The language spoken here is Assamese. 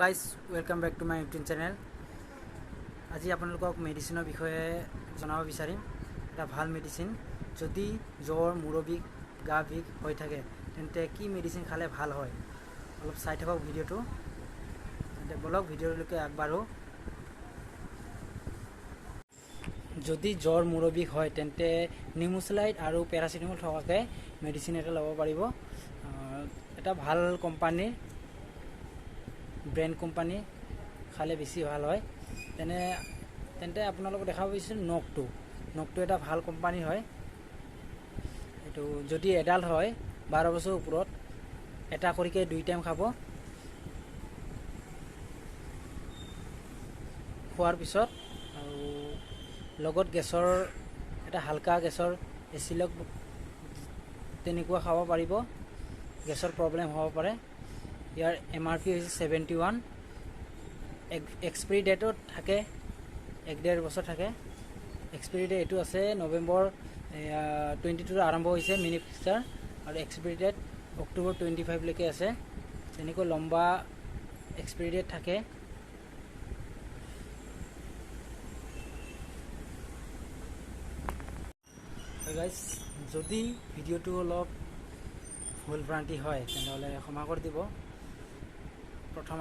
Guys, welcome back to my YouTube channel. আজি আপোনালোকক মেডিচিনৰ বিষয়ে জনাব বিচাৰিম। এটা ভাল মেডিচিন, যদি জ্বৰ, মূৰৰ বিষ, গা বিষ হৈ থাকে, তেন্তে কি মেডিচিন খালে ভাল হয়, অলপ চাই থাকক ভিডিঅ'টো। তেন্তে ব'লক, ভিডিঅ'লৈকে আগবাঢ়ো। যদি জ্বৰ, মূৰৰ বিষ হয়, তেন্তে নিমোচলাইড আৰু পেৰাচিটামল থকাকৈ মেডিচিন এটা ল'ব পাৰিব। এটা ভাল কোম্পানীৰ, ব্ৰেণ্ড কোম্পানী খালে বেছি ভাল হয়। তেন্তে আপোনালোকক দেখাব বিচাৰিছোঁ নকটো। নকটো এটা ভাল কোম্পানী হয়। এইটো যদি এডাল্ট হয়, 12 বছৰৰ ওপৰত, এটা কৰিকে দুই টাইম খাব খোৱাৰ পিছত আৰু লগত গেছৰ এটা হালকা গেছৰ এচিলক তেনেকুৱা খাব পাৰিব। গেছৰ প্ৰব্লেম হ'ব পাৰে। ইয়াৰ এমআৰপি হৈছে 71। এক্সপিৰি ডেটত থাকে, এক ডেৰ বছৰ থাকে। এক্সপিৰি ডেট এইটো আছে নৱেম্বৰ 22ত আৰম্ভ হৈছে মেনুফেকচাৰ আৰু এক্সপিৰি ডেট অক্টোবৰ 25লৈকে আছে। তেনেকৈ লম্বা এক্সপিৰি ডেট থাকে। গাইজ, যদি ভিডিঅ'টো অলপ ভুল ভ্ৰান্তি হয়, তেনেহ'লে ক্ষমা কৰি দিব। প্ৰথম